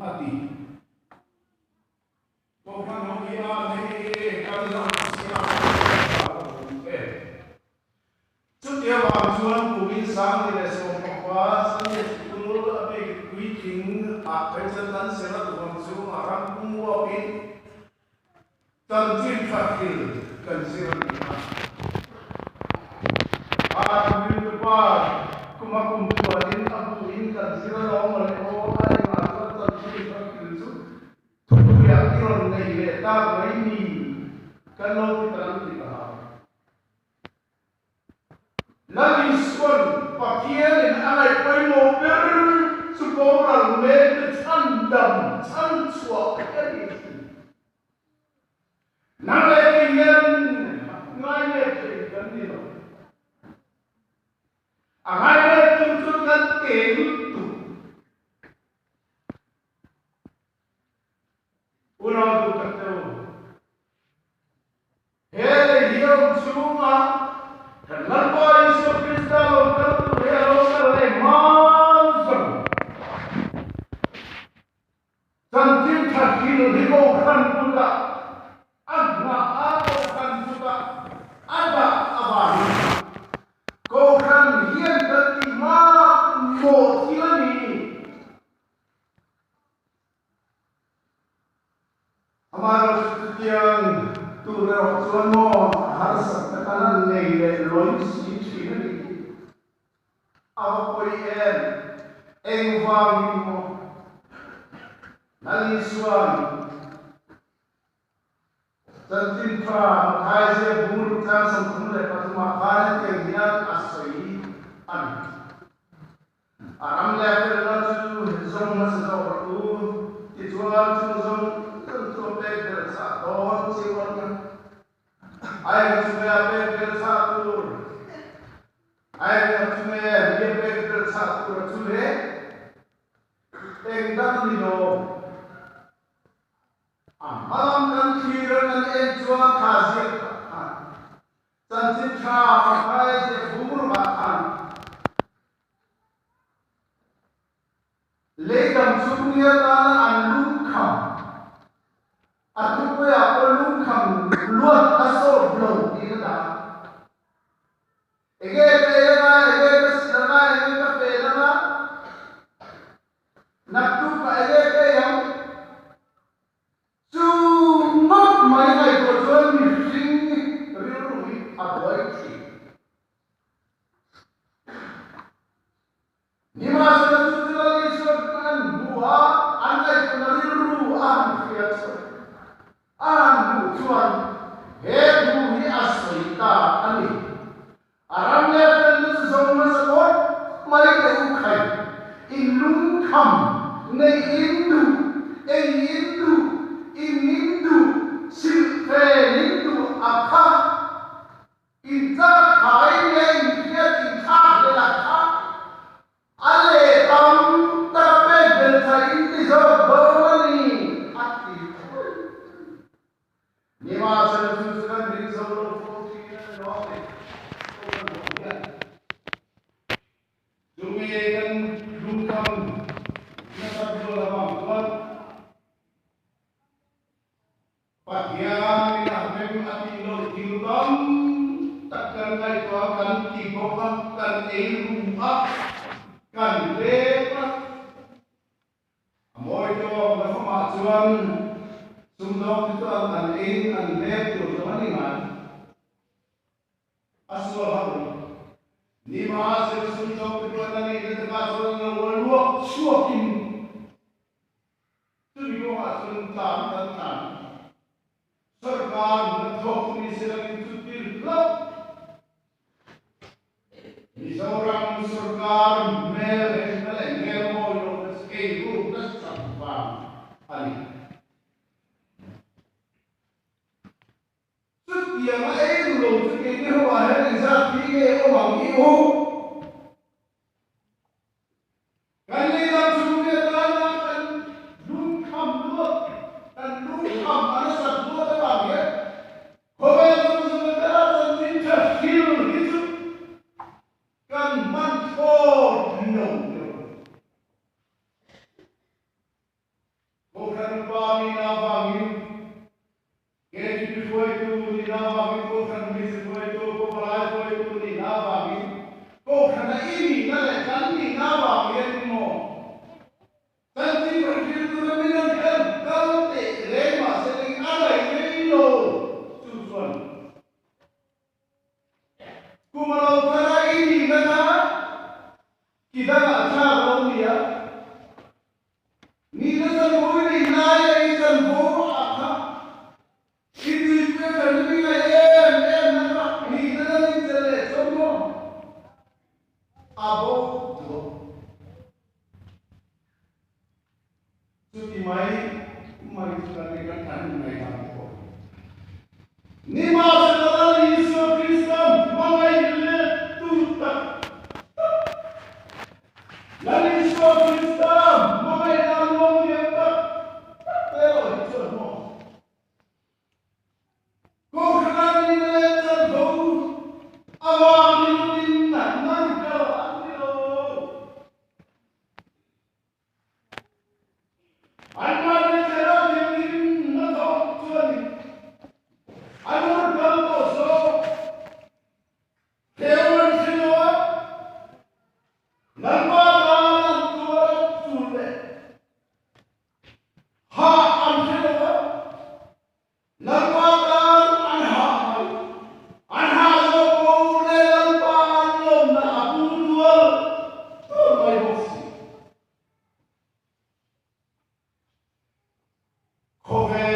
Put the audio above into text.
a ti. Kohhran ho hi a hei kan la sia a lo awm e. Chuti avang chuan kumin 2015 Sunday School a bik puitling ah phei chuan kan sela tuam chungah ram pum uapin Chanchin tha thil kan zir a ni a. A rilru pa kum a kum chuanin a buin kan zir a lo maw le aw, a engah chuan chanchin tha thil chu thupuiah i rawn nei leh tak mai ni kan lo ti ta ang ti ka hau. Lal Isuan Pathianin a ngaih pawimawh ber chu boral mek te chhandam chhanchhuah a ni thin. Nang leh kei hian ngai let thei kan ni lo. A ngai let tur chu kan te lutuk. Unau duh tak te u. He lei hi a awm chhunga kan Lalpa Isua Krista lo kal tur hi a lo kal leh hman zawng. Chanchin tha thil hi Kohhran kutah a nghah a, Kohhran kutah a dah avangin Kohhran hian kan tih mak mawh thil a ni. Amaherawhchu chutiang tur erawh chuan maw a harsat taka lan nei leh lawih si thin a nih hi. A va pawi em? Engvangin maw? Lal Isuan chanchin tha Mathaizia bur tlang 33 ah khan hetiang hian a sawi a ni. A ram leh a felna chu zawng hmasa zawk rawh u, tichuan chung zawng zawng chu a pek ber chah dawn chiu a nia. Ai ka chunge a pek ber chah tur, ai ka chunge mi a pek ber chah tur a chu le, eng dang a ni lo. A hmalam kan thlir a kan en chuan kha ziak tak khan chanchin tha Mathaia ziak bumrukah khan Lei dam chung ni atana an lungkham, a thupuiah pawh lungkham luat a sawt lo tiin a dah a. Enge ka ei anga, enge ka sil anga, enge ka pen anga, naktukah enge ka ei ang? Chu ngawt mai ngaihtuah chuan mihring rilru hi a buai thin. Nimahsela chu chu Lal Isua chu an hmu a, an ngaihtuahna rilru a han hria chuan, a han hmuh chuan he thu hi a sawi ta a ni. A ram leh felna chu zawng hmasa pawt mai teh u khai, in lungkham, neih in duh, ei in duh, in in duh, silhfen in duh a kha. Inchak khai leh inhriat inthlak leh a kha a leh tam tak a pek belh theih in ti zawk dawn a ni, a ti thuai. Nimahsela chu chu kan ring zo lo fo thin a ni lawm ni? Ko kan hmuh hian chumi kan lungkham nasat rual avang chuan Pathianin a rem a tih loh thil tam tak kan ngaihtuah a, kan ti bawk a, kan ei ru a, kan lep a. A mawi tawk na famah chuan sumdawng te chuan an eiin an lep tur zawng a ni ngai. A sual hauh lo. Nimahsela sumdawng te chuan a nihna takah chuan an lo luak chhuakin, Chumi kawngah chuan tlan kan tlan. Sorkar hnathawk ni selangin chu tir hlauh. Mizoram sorkar hmel hemna leh hmel mawi lohna chu eiruk nasa vang a ni. Chutiang a eiru lo chu keini ho ah hian engzat hi nge awm ang i u? Kan lei lam chhungte atana kan lungkham luat, kan lungkham a nasat luat avang hian khawvel zawng zawng atana chanchin tha hril hi chu kan hman thlawt lo deuh a ni. Chuti mai mai chu kan ni kan thlan ngaihdan te pawh hi. Nimahsela Lal Isua Krista hmangaih let tu tak tak, Lal Isua Krista hmangaihna luang lian tak tak te erawh hi chuan maw Kohhran in leh chanvo avangin natna kal an ni lo. Anmahni thlarau thianghlim hnathawk chuanin an ur kal tawh zawk. Theu an hre lo a, Lalpa tan an tuar a tul leh hah an hre lo a, Lalpa tan an hah mai. An hah zawk ko leh Lalpa an lawmna a pung dual tur mai bawk si. Khawvel.